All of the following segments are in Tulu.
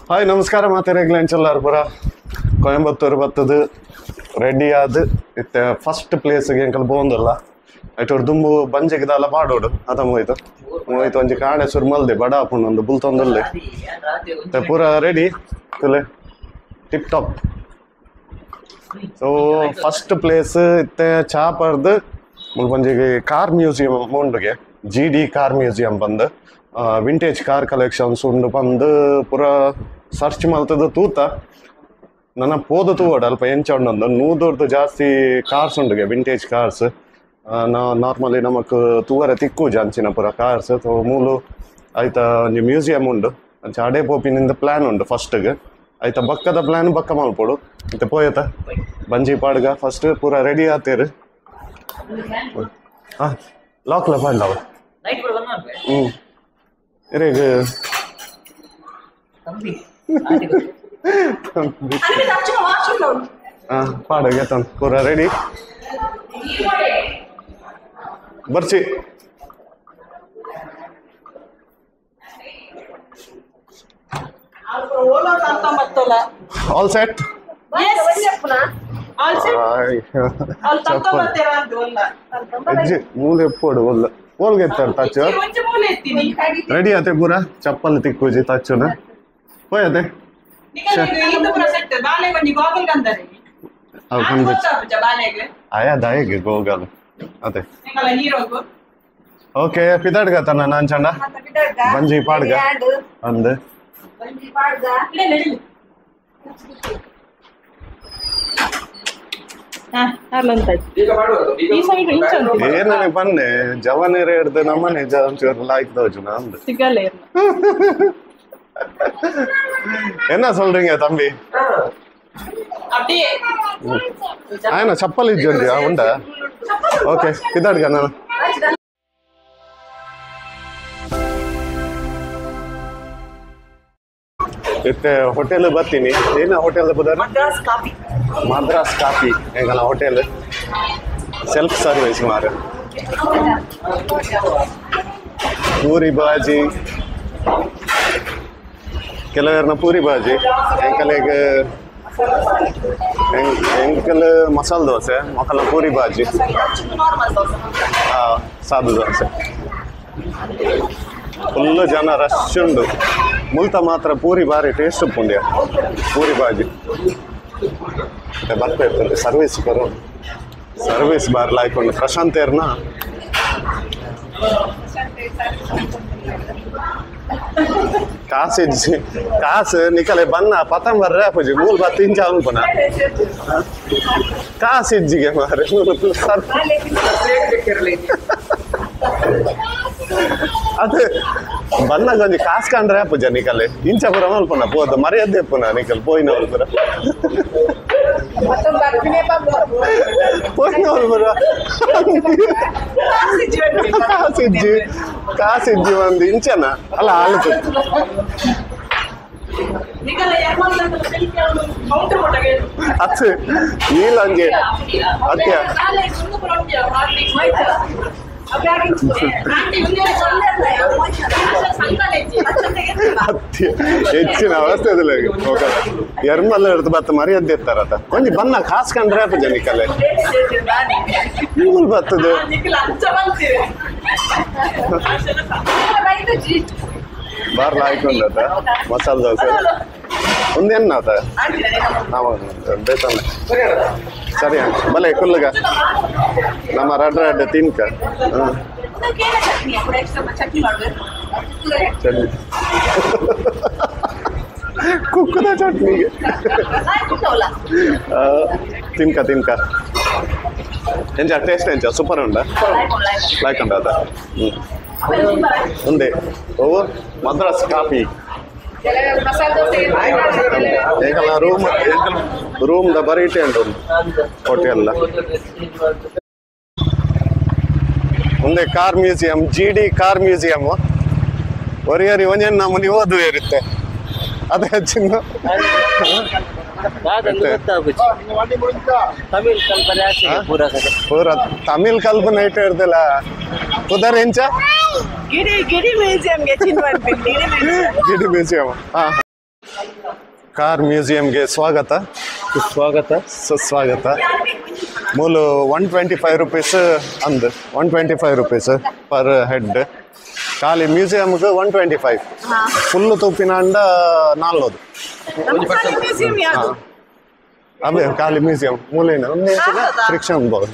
ಹಾಯ್ ನಮಸ್ಕಾರ ಮಾತೆರೆಗ್ಲೆಂಚಲ್ಲಾರು ಪುರ ಕೊಯಂಬತ್ತೂರು ಬತ್ತದು ರೆಡಿ ಆದ್ ಇತ್ತೆ ಫಸ್ಟ್ ಪ್ಲೇಸ್ಗೆ ಎಂಕಲ್ ಪೋಂದಲ್ಲ ಐಟೋರ್ ದುಂಬು ಬಂಜೆಗೆ ದಾಲ ಪಾಡೋಡು ಅದ ಮೋಯ್ತು ಮೋಯ್ತು ಒಂಜಿ ಕಾಣೆ ಸುರ್ಮಲ್ದೆ ಬಡ ಆಪುಂಡು ಬುಲ್ತೊಂದುಲ್ಲೆ ಇತ್ತೆ ಪೂರ ರೆಡಿ ತುಲೆ tip top. So first place ಇತ್ತೆ ಚಾಪರ್ದು ಮುಲ್ಪ ಒಂಜಿ ಕಾರ್ ಮ್ಯೂಸಿಯಂ ಉಂಡುಗೆ ಜಿ ಡಿ ಕಾರ್ ಮ್ಯೂಸಿಯಂ ಬಂದು ವಿಂಟೇಜ್ ಕಾರ್ ಕಲೆಕ್ಷನ್ಸ್ ಉಂಡು ಬಂದು ಪೂರ ಸರ್ಚ್ ಮಲ್ತದ ತೂತ ನನ್ನ ಪೋದ ತೂವಡು ಅಲ್ಪ ಎಂಚ ಉಂಡು ನೂದೊರ್ದು ಜಾಸ್ತಿ ಕಾರ್ಸ್ ಉಂಡುಗೆ ವಿಂಟೇಜ್ ಕಾರ್ಸ್ ನಾರ್ಮಲಿ ನಮಕ್ ತೂವರೆ ತಿಕ್ಕೂಜ ಅಂಚಿನ ಪೂರ ಕಾರ್ಸ್. ಸೊ ಮೂಲು ಆಯ್ತಾ ಒಂಜಿ ಮ್ಯೂಸಿಯಂ ಉಂಡು ಅಂಚ ಅಡೆ ಪೋಪಿನಿಂದ ಪ್ಲ್ಯಾನ್ ಉಂಡು ಫಸ್ಟ್ಗೆ ಆಯ್ತಾ ಬಕ್ಕದ ಪ್ಲ್ಯಾನ್ ಬಕ್ಕ ಮಲ್ಪೊಡು ಇತ್ತೆ ಪೋಯತ ಬಂಜಿ ಪಾಡ್ಗ ಫಸ್ಟ್ ಪೂರ ರೆಡಿ ಆತೇರು ಹಾಂ ಲಾಕ್ಲ ಪಾಡ್ಲವ ಹ್ಞೂ ಇರೇಗ ಹಾಂ ಪಾಡುಗೆ ತಂದು ಪೂರ ರೆಡಿ ಬರ್ಚಿ all set. ಮೂಲೆ ಎಪ್ಪೋಡು ಒಲ್ಲ ಓಲ್ಗೆ ಎತ್ತಾರೆ ತಚ್ಚು ರೆಡಿ ಆತೆ ಪೂರ ಚಪ್ಪಲ್ ತಿಕ್ಕೂಜಿ ತಚ್ಚುನ ಪೋಯತೆ ಆಯಾ ದಾಯಗೆ ಗೋಗಲ್ ಅದೇ ಓಕೆ ಪಿದಾಡ್ಗ ತನ್ನ ನಾನ್ ಚಂಡ ಬಂಜಿ ಪಾಡ್ಗ ಅಂದ್ ಏನೇ ಬನ್ನೆ ಜವನೇರ ಹಿಡ್ದು ನಮ್ಮನೆ ಲಾಯ್ಕ್ ದೋಜುನ ಅಂದ್ என்ன சொல்றீங்க தம்பி? ఆయన చప్పలు ఇజ్జండి ఉండా ఓకే ఇదాడుగా నాన్న. ಇತ್ತೆ ಹೋಟೆಲ್ ಬರ್ತೀನಿ. ಏನ ಹೋಟೆಲ್ ಬುದಾರ? ಮದ್ರಾಸ್ ಕಾಫಿ. ಮದ್ರಾಸ್ ಕಾಫಿ ಎಂಗಲ ಹೋಟೆಲ್ ಸೆಲ್ಫ್ ಸರ್ವಿಸ್ ಮಾರ ಪೂರಿ ಬಾಜಿ ಕೆಲವರನ್ನ ಪೂರಿ ಬಾಜಿ ಎಂಕಲೆಗ್ ಎಂಕಲ್ ಮಸಾಲೆ ದೋಸೆ ಮಕ್ಕಳ ಪೂರಿ ಬಾಜಿ ಸಾದು ದೋಸೆ ಫುಲ್ಲು ಜನ ರಶ್ ಉಂಡು. ಮುಲ್ತ ಮಾತ್ರ ಪೂರಿ ಬಾರಿ ಟೇಸ್ಟ್ ಉಪ್ಪುಂಡ್ಯ ಪೂರಿ ಬಾಜಿ ಬರ್ಬೇಕು ಸರ್ವಿಸ್ ಬರೋ ಸರ್ವಿಸ್ ಬಾರ್ ಲಾಯ್ಕೊಂಡು ಪ್ರಶಾಂತ್ ಏರ್ನ ಕಾಸು ಕಾಸು ನಿಕಲೆ ಬನ್ನ ಪತಂಗ್ ಬರ್ರೆ ಅಪ್ಪುಜಿ ಮೂಲ್ ಬತ್ತ ಇಂಚ ಅನ್ಪುನ ಕಾಸು ಇಜ್ಜಿಗೆ ಮಾರೆ ಅದು ಬನ್ನಾಗ ಒಂಜಿ ಕಾಸು ಕಂಡ್ರೆ ಅಪ್ಪುಜ ನಿಕಲೆ ಇಂಚ ಪೂರ ಮಲ್ಪುನ ಪೋದ ಮರ್ಯಾದೆ ಅಪ್ಪುನ ನಿಕಲ್ ಪೋಯಿನವಲ್ ಪೂರ ಪೋಯಿನವಲ್ ಪೂರ ಕಾಸಿಜ್ಜಿ ಕಾಸಿಜ್ಜಿ ಒಂದು ಇಂಚನ ಅಲ್ಲ ಆಲುತು ಅತ್ತು ನೀಲಂಗೆ ಅತ್ಯ ಅತ್ಯ ಹೆಚ್ಚಿನ ಅವಸ್ಥೆ ಎರ್ಮಲ್ಲ ಹಿಡ್ದು ಬತ್ತ ಮರ್ಯಾದೆ ಇರ್ತಾರತ ಒಂಜಿ ಬನ್ನ ಕಾಸು ಕಂಡ್ರೆ ಅಪ್ಪ ನಿಕಲೆ ಮೂಲ್ ಬತ್ತದು ಬಾರ್ಲ ಹಾಕೊಂಡತ ಮಸಾಲೆ ದೋಸೆ ಒಂದೇನಾತ ಬೇತಾನೆ ಸರಿ ಬಲೆ ಕುಲ್ಲಗ ನಮ್ಮ ರಡ್ ರಡ್ ತಿನ್ಕ ಚಟ್ನಿ ಕುಕ್ಕದ ಚಟ್ನಿಗೆ ತಿನ್ಕ ತಿನ್ಕ ಎಂಚ ಟೇಸ್ಟ್ ಎಂಚ ಸೂಪರ್ ಉಂಡ ಲೈಕ್ ಉಂಡ ಅದ ಒಂದೇ ಓ ಮದ್ರಾಸ್ ಕಾಫಿ ಏಕಲ್ಲ ರೂಮ್ ರೂಮ್ the ಬರೀಟೆ ಉಂಟು ಹೋಟೆಲ್ ಒಂದೇ car museum G D car museum ಒರಿಯರಿ ಒಂಜನ್ ನಮ್ಮನಿ ಓದು ಇರುತ್ತೆ ಅದೇ ಚಿನ್ನ ಪೂರ ತಮಿಳ್ ಕಲ್ಪನೆ ಇಟ್ಟು ಇರ್ತಿಲ್ಲ ಕುದರ್ ಎಂಚ ಗಿಡಿ ಗಿಡಿ ಮ್ಯೂಸಿಯಂ ಗಿಡಿ ಮ್ಯೂಸಿಯಂ. ಹಾ Car ಮ್ಯೂಸಿಯಂಗೆ ಸ್ವಾಗತ. ಸ್ವಾಗತ ಸುಸ್ವಾಗತ. ಮೂಲು 125 ರುಪೀಸ್ ಅಂದು 125 rupees per head. ಖಾಲಿ ಮ್ಯೂಸಿಯಂಗೆ 125. ಫುಲ್ ತೂಪಿನ ಅಂಡ ನಾಲ್ನೋದು. ಅದೇ ಖಾಲಿ ಮ್ಯೂಸಿಯಂ ಮೂಲೇನ ರಿಕ್ಷಾ ಅನ್ಬೋದು.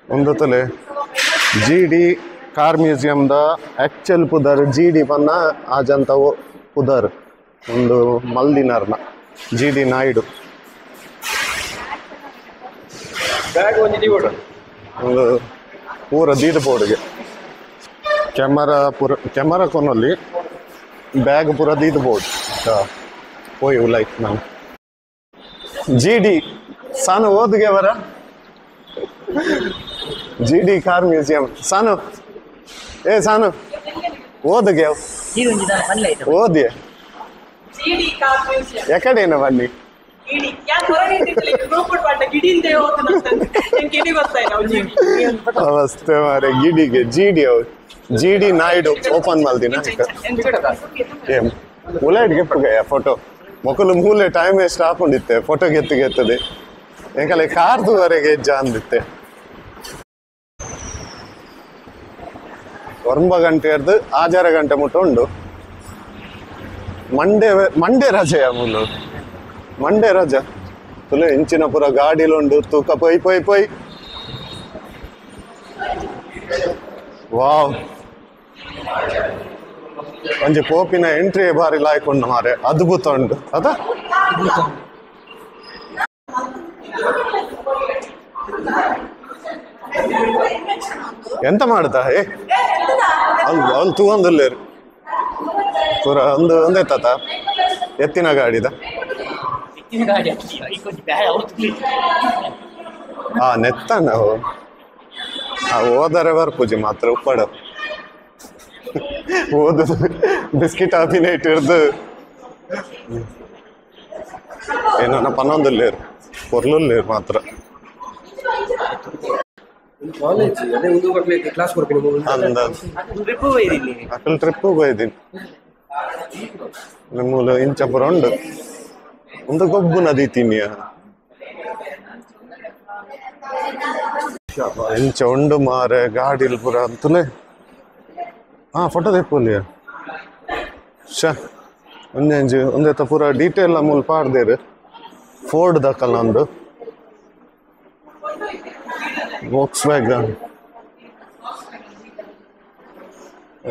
ಒಂದು ತಲೆ G D car ಮ್ಯೂಸಿಯಂದ actual ಪುದರ್ ಜಿ ಡಿ ಪನ್ನ ಆಜಂತ ಪುದರ್ ಒಂದು ಮಲ್ದಿನರ್ನ G D Naidu. ಒಂದು ಪೂರ ದೀದ ಬೋರ್ಡ್ಗೆ ಕ್ಯಾಮರಾ ಪೂರ ಕ್ಯಾಮರಾ ಕೊನಲ್ಲಿ ಬ್ಯಾಗ್ ಪೂರ ದೀದ ಬೋರ್ಡ್ ಪೋಯ್ ಲೈಕ್ ನಾವು ಜಿ ಡಿ ಸಾನು ಓದ್ಗೆ ಅವರ G D car museum ಸಾನು ಏ ಸಾನು ಓದ್ಗೆ ಓದಿ ಎಕಡೇನ ಬನ್ನಿ ಅವಸ್ಥೆ ಮಾರೆ ಗಿಡಿಗೆ ಜಿ ಡಿ ಅವ್ರು G D Naidu open ಮಲ್ದಿನ ಏ ಉಲೈಟ್ಗೆ ಪುಗಯ್ಯ ಫೋಟೋ ಮೊಕಲು ಮೂಲೆ ಟೈಮ್ ವೇಸ್ಟ್ ಹಾಕೊಂಡಿತ್ತೆ ಫೋಟೋ ಗೆತ್ತುಗೆತ್ತದೆ ಎಂಕಲೆ ಕಾರ್ದುವರೆಗೆ ಹೆಜ್ಜ ಅಂದಿತ್ತೆ. 9 ಗಂಟೆ ಹಿಡ್ದು 6 ಗಂಟೆ ಮುಟ್ಟ ಉಂಡು. ಮಂಡೇ ಮಂಡೇ ರಜೆಯ ಮೂಲು ಮಂಡೇ ರಜೆ ತುಲೆ ಇಂಚಿನ ಪುರ ಗಾಡಿಲುಂಡು ತೂಕ ಪೊಯ್ ಪೊಯ್ ಪೊಯ್. ವಾವ್ ಒಂಜಿ ಪೋಪಿನ ಎಂಟ್ರಿ ಬಾರಿ ಲಾಯ್ಕೊಂಡು ಮಾರೆ ಅದ್ಭುತ ಉಂಡು ಅದ. ಎಂತ ಮಾಡುತ್ತಾ ಏ ಅಲ್ಲಿ ಅಲ್ಲಿ ತೂವೊಂದುಲ್ಲೇರು ಪೂರ ಒಂದು ಒಂದೇ ತಾತ ಎತ್ತಿನ ಗಾಡಿದ ಆ ನೆತ್ತಣ್ಣ ಆ ಓದರೆ ಬರ್ಪೂಜೆ ಮಾತ್ರ ಉಪ್ಪಡ ಓದು ಬಿಸ್ಕಿಟ್ ಆಪಿನ ಇಟ್ಟಿರ್ದು ಏನನ್ನ ಪನ್ನೊಂದುಲ್ಲೇರು ಪೊರ್ಲುಲ್ಲೇರು ಮಾತ್ರ. ಅಕಲ್ ಟ್ರಿಪ್ ಹೋಗಿದ್ದೀನಿ ಮೂಲ ಇಂಚಪುರ ಉಂಡು ಒಂದು ಗೊಬ್ಬು ನದಿ ತಿನ್ನಿಯ ಇಂಚ ಉಂಡು ಮಾರೆ ಗಾಡಿಲ್ ಪುರ ಅಂತಲೇ. ಹಾ ಫೋಟೋ ತೆಪ್ಪುಲಿಯ ಶ ಒಂಜಿ ಒಂದೆತ್ತ ಪೂರ ಡೀಟೇಲ್ ಮೂಲ ಪಾಡ್ದೇರು. ಫೋರ್ಡ್ ದಕಲ್ ಒಂದು ವೋಕ್ಸ್ ವ್ಯಾಗನ್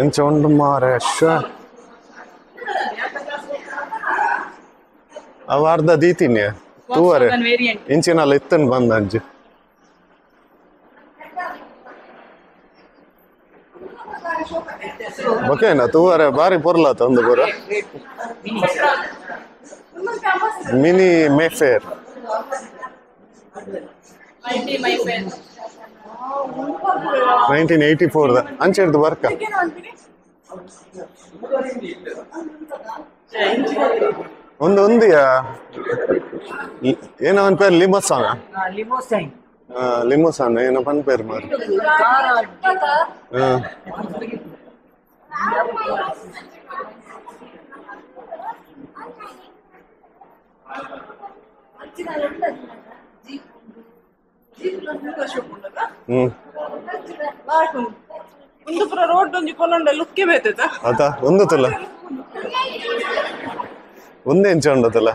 ಎಂಚ ಉಂಡು ಮಾರೆ ಶ ಅವ ಅರ್ಧ ದೀತೀನಿ ತೂವರೆ ಇಂಚಿನಲ್ಲ ಇತ್ತನ್ ಬಂದ ಅಂಜಿ. ಓಕೆನಾ ತೂವರೆ ಬಾರಿ ಪೊರ್ಲಾತ ಒಂದು ಪೂರ ಮಿನಿ ಮೇಫೇರ್ 1984 ಅಂಚೆಡ್ದು ವರ್ಕ ಒಂದು ಒಂದಿಯಾ ಏನೋ ಒಂದು ಪೇರು ಲಿಮೋಸಾನ ಲಿಮೋಸಾನ ಏನೋ ಪನ್ ಪೇರು ಮಾರಿ. ಒಂದು ಪುರ ರೋಡ್ ಒಂಜಿ ಕೊಲಂಡ ಲುಕ್ಕೆ ಬೇತದ ಅತ ಒಂದು ತುಲ ಒಂದೇ ಇಂಚ ಉಂಡತಲ್ಲ.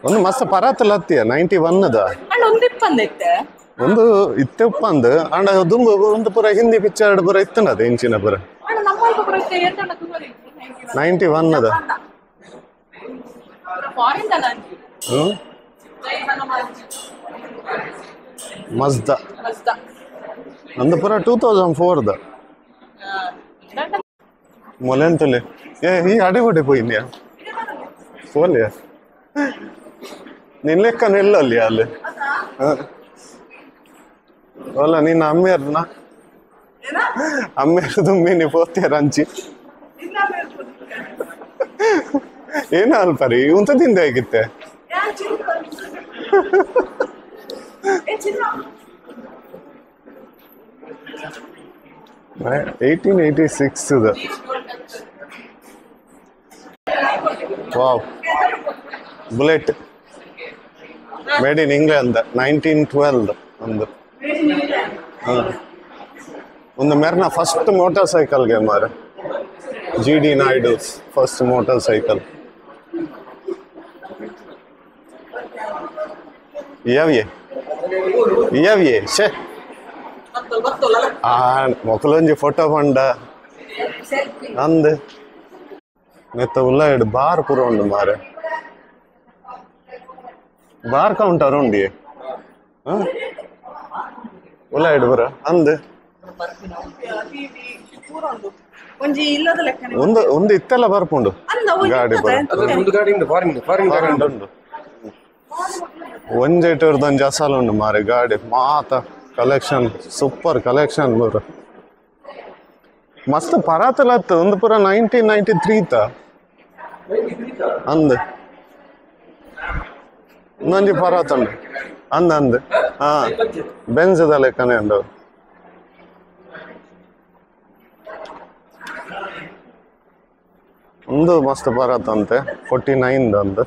ಒಂದು ಮಸ್ತ್ ಪರಾತಲ ಹತ್ತಿಯ 91 the ಒಂದು ಇತ್ತೆ ಉಪ್ಪಂದು ಅಂಡ ದುಂಬು ಒಂದು ಪುರ ಹಿಂದಿ ಪಿಕ್ಚರ್ ಪುರ ಇತ್ತನದ ಇಂಚಿನ ಪುರ 91 the. ಮಸ್ದ ಅಂದ ಪುರ 2004 the ಮೊಲೆಂತಲೆ ಏ ಈ ಅಡೆ ಪೋಯಿನ್ಯಾ ಪೋಲಿಯ ನಿನ್ ಲೆಕ್ಕ ನಿಲ್ಲಲ್ಲಿ ಅಲ್ಲಿ ಅಲ್ಲ ನಿನ್ನ ಅಮ್ಮೇರ್ನ ಅಮ್ಮೇರ್ ದುಮ್ಮಿನಿ ಪೋತಿಯರ್ ಅಂಚಿ ಏನು ಅಲ್ಪರಿ ಉಂತದಿಂದ ಹೇಗಿತ್ತೆ. 1886 ಇದು. Wow, bullet made in England 1912 ಒಂದು. ಒಂದು ಮೆರ್ನ ಫಸ್ಟ್ ಮೋಟಾರ್ ಸೈಕಲ್ಗೆ ಮಾರ, G D Naidu's first motorcycle. ಯಾವ್ಯೆ ಯಾವ್ಯೆ ಶೇ ಆ ಮೊಕಲೊಂಜಿ ಫೋಟೋ ಪಂಡ ಅಂದ್ ನೆತ್ತ ಉಲ್ಲ ಎಡ್ ಬಾರ್ ಪೂರ ಉಂಡು ಮಾರೆ. ಬಾರ್ ಕೌಂಟರ್ ಉಂಡಿ ಉಲ್ಲ ಎಡ್ ಪೂರ ಅಂದ್ ಒಂದು ಒಂದು ಇತ್ತೆಲ್ಲ ಬರ್ಪುಂಡು ಗಾಡಿ ಪೂರ. ಫಾರಿನ್ ಉಂಡು ಒಂಜೆಟರ್ದೊಂಜಿ ಅಸಲ್ ಉಂಡು ಮಾರೆ ಗಾಡಿ ಮಾತ collection, super collection ಪೂರ ಮಸ್ತ್ ಪರಾತಲ ಅತ್ತು. ಒಂದು ಪೂರ 1993 ತ ಅಂದ್ ಒಂದೊಂಜಿ ಪರಾತ ಉಂಡು ಅಂದ್ ಅಂದ್. ಹಾ ಬೆಂಜದ ಲೆಕ್ಕನೆ ಉಂಡು. ಒಂದು ಮಸ್ತ್ ಪರಾತ ಅಂತೆ 49 ಅಂದ್.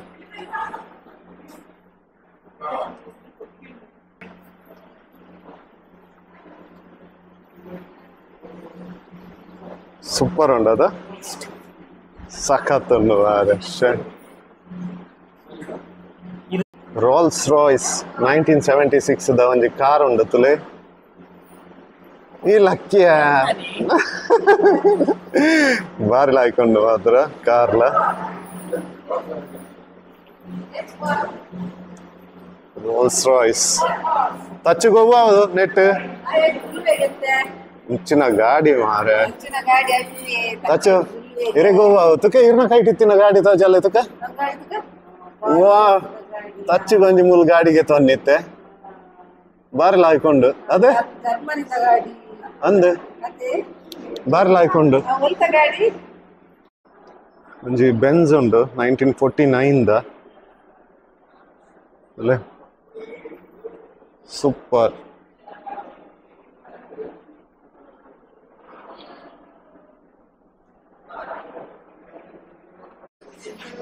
ಸೂಪರ್ ಉಂಡು ಅದ, ಸಖತ್ ಉಂಡು ಮಾರೆ. ರೋಲ್ಸ್ ರಾಯ್ಸ್ 1976 the ಒಂಜಿ ಕಾರ್ ಉಂಡು ತುಲೆ. ಈ ಲಕ್ಕಿಯ ಬಾರಿ ಲಾಯ್ಕೊಂಡು ಮಾತ್ರ ಕಾರ್ಲ. ರೋಲ್ಸ್ ರಾಯ್ಸ್ ತಚ್ಚುಗೋವ ನೆಟ್ ಮುಚ್ಚಿನ ಗಾಡಿ ಮಾರೆ. ತಚ್ಚು ಇರೆಗೋವ ತುಕೆ ಇರ್ನ ಕೈಟ್ ಇತ್ತಿನ ಗಾಡಿ ತೋಜಲ್ಲ ತುಕ. ವಾ ತಚ್ಚು ಗೊಂಜಿ ಮೂಲ ಗಾಡಿಗೆ ತೊನ್ನಿತ್ತೆ ಬಾರಿ ಲಾಯ್ಕೊಂಡು ಅದೇ ಅಂದ್ ಬಾರಿ ಲಾಯ್ಕೊಂಡು. ಒಂಜಿ ಬೆನ್ಸ್ ಉಂಡು 1949 the ಅಲ್ಲೇ ಸೂಪರ್.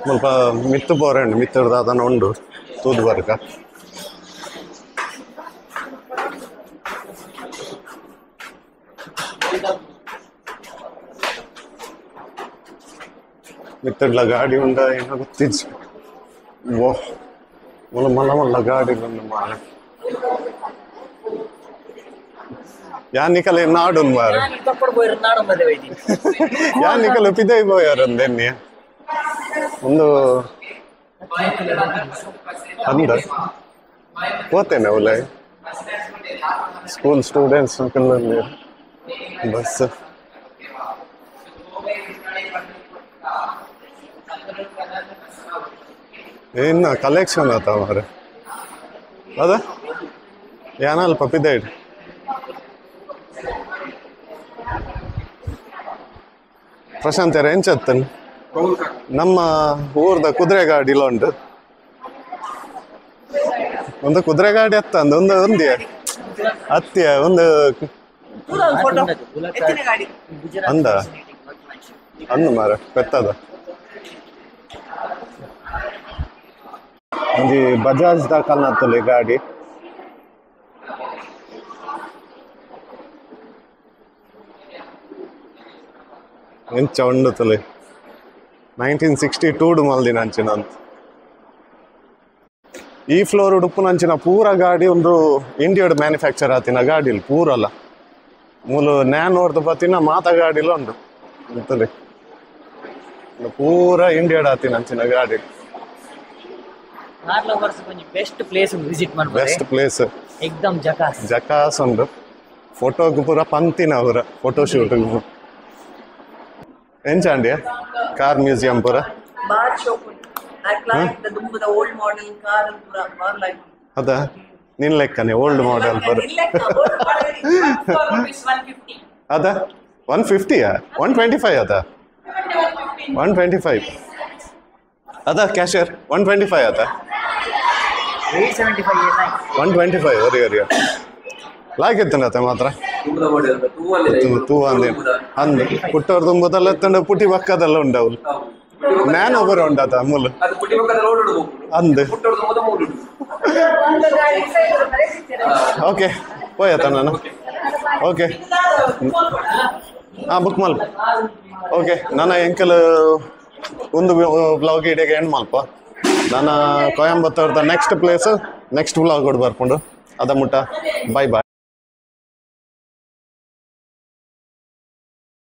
ಮುಲ್ಪ ಮಿತ್ತು ಪೋರಂಡು ಮಿತ್ತುರ್ದು ಅದನ್ನ ಉಂಡು ತೂದು ಬರ್ಕ. ಮಿತ್ತಡ್ಲ ಗಾಡಿ ಉಂಡ ಏನೋ ಗೊತ್ತಿಜ್ಜಿ. ಓ ಮುಲ್ಲ ಮಲ್ಲ ಮಲ್ಲ ಗಾಡಿ ಉಂಡು ಮಾರ. ಯಾನಿಕಲೆ ನಾಡು ಮಾರ, ಯಾನಿಕಲೆ ಪಿದೈ ಪೋಯಾರಂದೆನ್ನಿ ಒಂದು ಅಂದ ಹೋತೇನೆ ಅವಲ school students bus. ಏನ ಕಲೆಕ್ಷನ್ ಆತ ಮಾರೆ ಅದ ಯಾನಲ್ಪ ಪಿದೈಡ್. ಪ್ರಶಾಂತ್ ಯಾರ ಎಂಚತ್ತನ್ ನಮ್ಮ ಊರ್ದ ಕುದುರೆ ಗಾಡಿ ಉಂಟು. ಒಂದು ಕುದುರೆ ಗಾಡಿ ಅತ್ತ ಅಂದ ಒಂದು ಒಂದಿಯ ಅತ್ತಿಯ ಒಂದು ಅಂದ ಅಂದ ಮಾರ ಪೆತ್ತದ ಒಂಜಿ ಬಜಾಜ್ ದ ಕಲ್ನತ್ತಲ್ಲಿ ಗಾಡಿ. ಎಂಚ ಉಂಡು ತುಲೆ 1962 ಮಲ್ದಿನ ಅಂಚಿನ ಅಂತ. ಈ ಫ್ಲೋರ್ ಉಡುಪುನಂಚಿನ ಪೂರ ಗಾಡಿ ಒಂದು ಇಂಡಿಯಾಡ್ ಮ್ಯಾನುಫ್ಯಾಕ್ಚರ್ ಆತಿನ ಗಾಡಿ ಇಲ್ಲಿ ಪೂರಲ್ಲ ಮೂಲು ನ್ಯಾನ್ ಹೊರ್ದು ಬತ್ತಿನ ಮಾತ ಗಾಡಿಲ ಉಂಡು ಅಂತಲೇ ಪೂರ ಇಂಡಿಯಾಡ್ ಆತಿನ ಅಂಚಿನ ಗಾಡಿ. ಕಾರ್ ಲವರ್ಸ್ ಒಂಜಿ best place visit ಮಾಡ್ಬೋದು, ಬೆಸ್ಟ್ ಪ್ಲೇಸ್ ಎಕ್ದಮ್ ಜಕಾಸ್ ಜಕಾಸ್ ಉಂಡು. ಫೋಟೋಗ್ ಪೂರ ಪಂತಿನ ಅವರ ಫೋಟೋ ಶೂಟ್. ಎಂಚಾಂಡಿ ಕಾರ್ ಮ್ಯೂಸಿಯಂ ಪೂರ ಬಾರ್ ಶೋಕ್ ಐಕ್ಲಾಕ್ the ದುಂಬದ old model car ಪೂರ ಬಾರ್ ಲೈಕ್ ಅದ ನಿನ್ ಲೆಕ್ಕನೆ ಓಲ್ಡ್ ಮಾಡೆಲ್ ಪೂರ ಅದ 150 125 ಅದ 125 ಅದ ಕ್ಯಾಶಿಯರ್ 125 ಅದ. 875. 125 ಒರಿ ಒರಿ ಲಾಯ್ಕ್ ಎತ್ತಂಡತ್ತೆ ಮಾತ್ರ. ತೂ ಅಂದೆ ಅಂದ್ ಪುಟ್ಟೋರ್ ತುಂಬುದಲ್ಲ ಎತ್ತಂಡ ಪುಟಿ ಬಕ್ಕದೆಲ್ಲ ಉಂಡು ಅವ್ಲು. ನ್ಯಾನೋ ಬರ ಉಂಡಾತ ಅಮೂಲ್. ಅಂದ್ ಓಕೆ ಪೋಯತ್ತ ನಾನು. ಓಕೆ, ಹಾಂ, ಬುಕ್ ಮಲ್ಪ. ಓಕೆ, ನನ್ನ ಎಂಕಲ್ ಒಂದು ಬ್ಲಾಗ್ ಇಡೀಗ ಎಂಡ್ ಮಲ್ಪ. ನಾನು ಕೊಯಂಬತ್ತೂರ್ದ ನೆಕ್ಸ್ಟ್ ಪ್ಲೇಸ್ ನೆಕ್ಸ್ಟ್ ವ್ಲಾಗ್ ಬರ್ಪುಂಡು. ಅದ ಮುಟ್ಟ ಬಾಯ್ ಬಾಯ್.